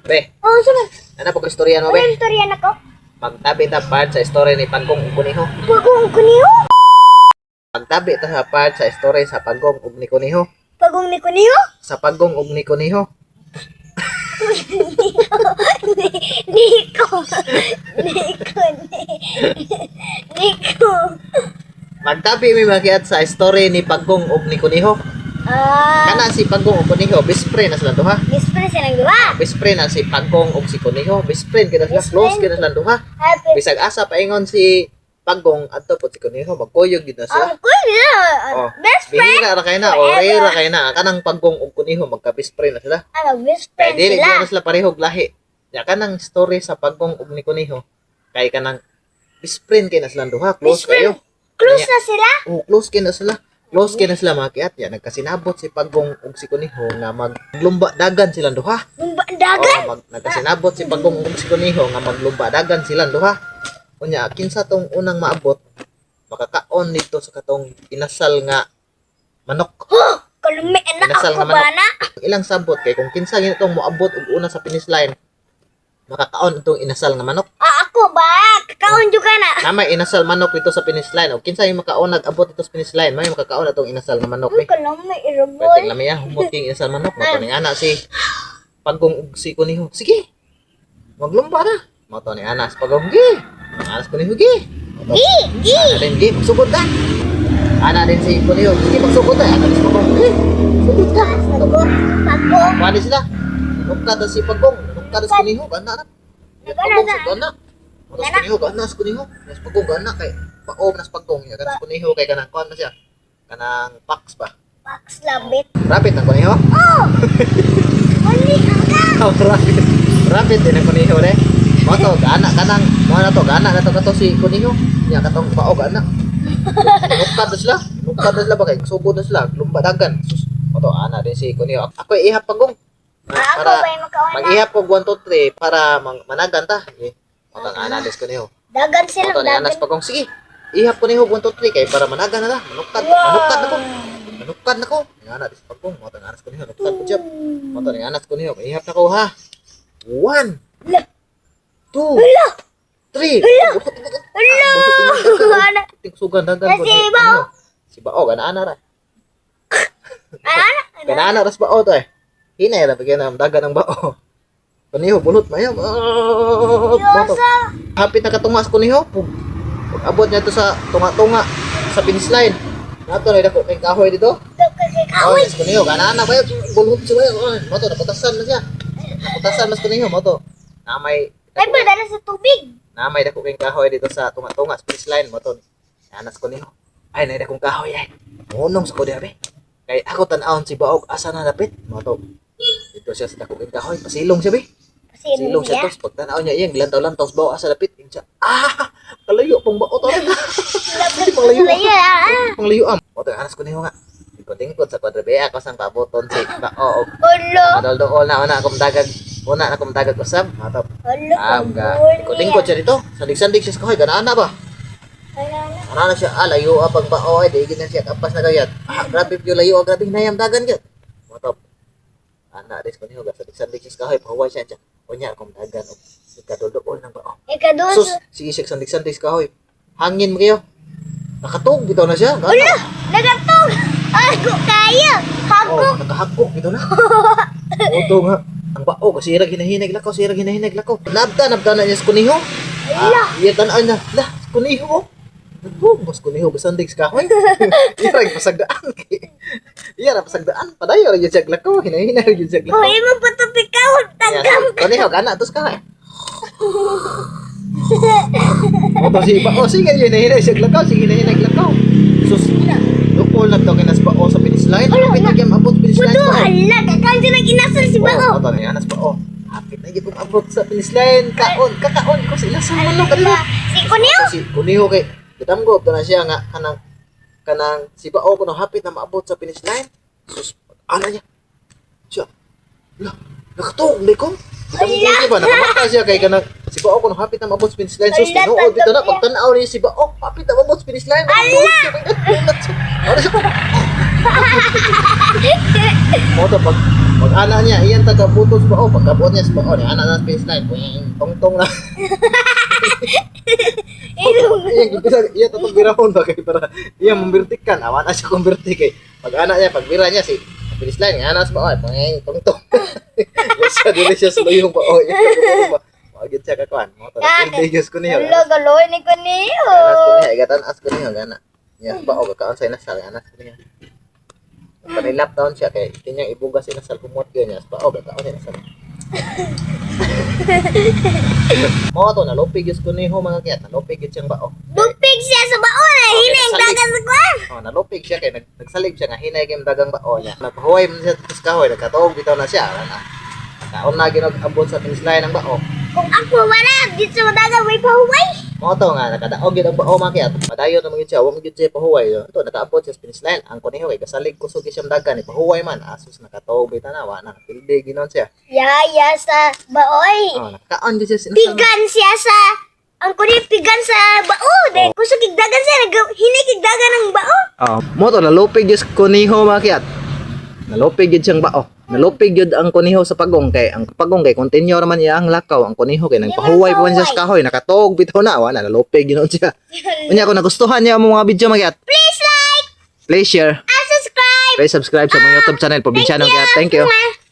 Be, Oh, sunod. ano po istorya mo, Ano be? yung istorya na ko? Magtabi ta part sa istorya ni Pagong ug Kuniho. Pagong kuniho? Magtabi ta sa part sa istorya sa Pagong ug ni Kuniho. Pagong ni kuniho? Sa Pagong ug ni Kuniho. Nico. Nico. Nico. Magtabi mi makiat sa istorya ni Pagong ug ni Kuniho. Ah, Kana si Pagong ug Kuniho, best friend na sila duha. best friend silang duha. Best friend na si Pagong ug si Kuniho. Best friend kita sila, Best close friend. kita sila duha. Happy. Bisag asa paingon si Pagong adto po si Kuniho, magkuyog gid na sila. Ang cool nila. Oh, Best friend. Bihira ra kay na, o Forever. rare ra kay na. Kanang Pagong ug Kuniho magka best friend na sila. Ano, best Kay friend dili sila. gyud na sila parehog lahi. Ya kanang story sa Pagong ug ni Kuniho kay kanang best friend kay na silang duha, close Best friend. kayo. Close na sila. Oh, close kay na sila. Close kay na sila mga kiat. Ya nagkasinabot si Pagong ug si Kuniho nga maglumba dagan silang duha. Lumba ang dagat. Oh, nagkasinabot si Pagong ug si Kuniho nga maglumba dagan silang duha. Unya kinsa tong unang maabot makakaon nito sa katong inasal nga manok. Kalumi na Inasal ako nga manok. ba na? Ilang sabot kay kung kinsa gini tong moabot og una sa finish line makakaon itong inasal nga manok. Ah, ako ba? Kakaon jud ka na. Tama inasal manok dito sa finish line. O kinsa yung makaon nag-abot dito sa finish line, may makakaon atong inasal nga manok Ang eh. kalumi, irabol. Pwede lami ah, humot king inasal manok. Mo ni ana si Pagong ug si Kuniho. Sige. Maglumba na. Mo to ni ana si Pagong gi. Ana si Kuniho gi. Mo to. Gi, gi. Ana din gi, magsugod ta. Ana din si Kuniho. Sige, magsugod ta. Ana din si Pagong gi. Sugod ta. Pagong, pagong. Kuha sila. Nukta ta si Pagong. Nukta ta si Kuniho. Gana na. Nagana Pagong na. sa gana. Mo to si Kuniho, gana si Kuniho. Nas Pagong gana kay paom nas Pagong niya. Gana si Kuniho kay kanang kuan na siya. Kanang pax ba. Pax labit. Rapid ang Kuniho. Oh! Uli ang ka. Oh, rapid. Rapid din ang Kuniho re. Mo to gana kanang mo na to gana na to kato si Kuniho. Nya katong pao gana. Nukta na sila. Nukta na sila ba kay sugod na sila. Lumba dagan. Sus. Mo to ana din si Kuniho. Ako ihap Pagong. Ah, ako Para ba yung makaon na? mag-ihap ko 1 2 3 para managan ta. Eh, mo to ana din si Kuniho. Dagan sila, Moto ni dagan. Anas Pagong, sige. Ihap ko ni Hog 1 2 3 kay para managan na ta. Manuktad, Wow. manuktad na ko. Manuktad na ko. Ni Anas Pagong, moto ni Anas ko niyo, nuktad ko jab. Moto ni Anas ko niyo, ihap na ko ha. 1 Hala. 2 Hala. 3. Hala. Hala. Sugan dagan ko. Si Bao. Si Bao gana ana ra. Ano? Gana ana ras bao to eh. Hinay ra bigyan ang dagan ang bao. Kaniho bulot mayo. Moto. Diyosa. Hapit na katungas ko niho. Pug. Pag abot niya to sa tunga-tunga sa finish line. Nato na dako kay kahoy dito. Kay Oh, kahoy. yes ko niho. Gana na bayo bulhot siya bayo. Oh, moto naputasan na siya. Naputasan mas ko niho moto. Na may Ay, dala sa tubig. na may dako kay kahoy dito sa tunga-tunga sa finish line moto. Anas ko niho. Ay nay dakong kahoy ay. Munong sa ko diha be. Kay ako tan-awon si Baog asa na dapit moto. Dito siya sa dako kay kahoy pasilong siya be. Pasilong Silong siya siya. tos pagtanaw niya iyang gilantaw-lantaw sa bao asa dapit. Ingon siya, ah, kalayo pang bao to. Panglayo. Layo, ah. Panglayo am. Moto anas ko niyo nga. Tingkod-tingkod sa kwadrebea ko sang paboton si bao og Hala. madol-dool na una akong dagag una na akong dagag usab. Moto. Hala. Am ga. Tingkod-tingkod siya dito. Sandig-sandig siya sa kahoy ganaan na ba? Hala na. Ana na siya, ah, layo ah, pag bao ay di gid na siya kapas na gayat. Ah, grabe gyud layo, ah, grabe hinayam dagan gyud. Moto. Ana des ko niyo ga sandig-sandig siya sa kahoy pahuway siya siya. Unya akong dagan og ikadol-dool ng bao. Ikadulo. Sus, sige siya sandig-sandig sa kahoy. Hangin mo kayo. Nakatog bitaw na siya. Gana. Hala. Nagatog. Ako kaya. Hagok. Oh, nakahagkok bitaw na. Oto nga. Ang bao kasi sira ginahinag lakaw, sira ginahinag lakaw. Nabta, nabta na niya sa kuniho. Ah, iya tan-aw na. Lah, sa kuniho. Oh. Nagtug, mas kuniho basandig sa kahoy. Iya ra pasagdaan. Iya ra pasagdaan. Padayo ra gyud siya lakaw, hinahinay ra gyud siya Oh, lakaw. imong patupi ka. Tagam. Kuniho kana tos kahoy. Oto si bao sige hinahinay siya lakaw, sige hinahinay lakaw. Sus, Dukol na to kinas bao sa finish line. Ala, Hapit na gyud abot finish line Puto, bao. hala. Kakaon siya nag-inasal si Bao. Oh, oto ni anas bao. Hapit na gyud kong abot sa finish line. Kaon, kakaon ko sa ilasang manok kanila. Si Kunyo. Si Kuniho kay gitamgo na siya nga kanang kanang si bao kuno hapit na maabot sa finish line. Sus, ana niya. Siya. Lah, nakatog ni ko. Gitamgo siya ba nakamata siya kay kanang si bao kuno hapit na maabot sa finish line. Sus, Ala, tinuod bitaw na tandog niya. pagtan-aw niya si bao, hapit na maabot sa finish line. Ala. Ano siya? Mo to pag Pag ana niya, iyan tagabutos bao, pagkabuot niya sa bao, ni ana na finish line, puwing tongtong na. Ilong. Iya, gibisa, iya tatong birahon ba kay para iya mumbirtikan, awan na siya kumbirti kay pag ana niya, pag bira niya si finish line, ana sa bao, puwing tongtong. Yes, siya dili siya sa luyong bao, iya tagabuot ba. Wagit siya kakuan, mo to. Dati. Hindi ko niyo. Hello, galoy ni kuniho. Anas ko niya, igatan as ko niya gana. Ya, bao kakaon sa inasal, anas ko niya. Panilap taon siya kay tinyang ibugas inasal kumot gyud niya. Bao kakaon sa inasal. Mo to nalupig gyud ko niho, mga kiyat, nalupig gyud siyang bao. Lupig siya sa bao na hinay ang dagan sa kuan. Oh, nalupig siya kay nagsalig siya nga hinay kay dagang bao niya. Nagpahuway man siya sa kahoy, nagkatuog bitaw na siya. Ana. Kaon na ginog abot sa finish line ang bao. Kung ako wala dito sa dagan may pahuway. Mo to nga nakadaog gyud ang bao, mga kiyat. Padayon naman gyud siya, wa man gyud siya pahuway. Ito nakaabot siya sa finish line. Ang kuneho kay gasalig kusog gyud siyang dagan, pahuway man. Asus, nakatuog bitaw na, wa na pildi ginon siya. Yaya sa baoy. Oh, nakakaon gyud siya sa Pigan siya sa ang kuni pigan sa bao. Dahil kusog kig dagan siya nag hinay kig dagan ang bao. Oh, mo to nalupig gyud sa kuneho, mga kiyat. Nalupig gyud siyang bao. Nalupig gyud ang kuneho sa pagong kay ang pagong kay continue raman iya ang lakaw. Ang kuneho kay nagpahuway pa man siya sa kahoy, nakatuog bitaw na, wa na nalupig ginon siya. Unya kung nagustuhan niyo ang mga video, mga kiyat, Please like please share, and subscribe. please subscribe sa mga YouTube channel Probinsyano Kiyat. Thank you. Mwah.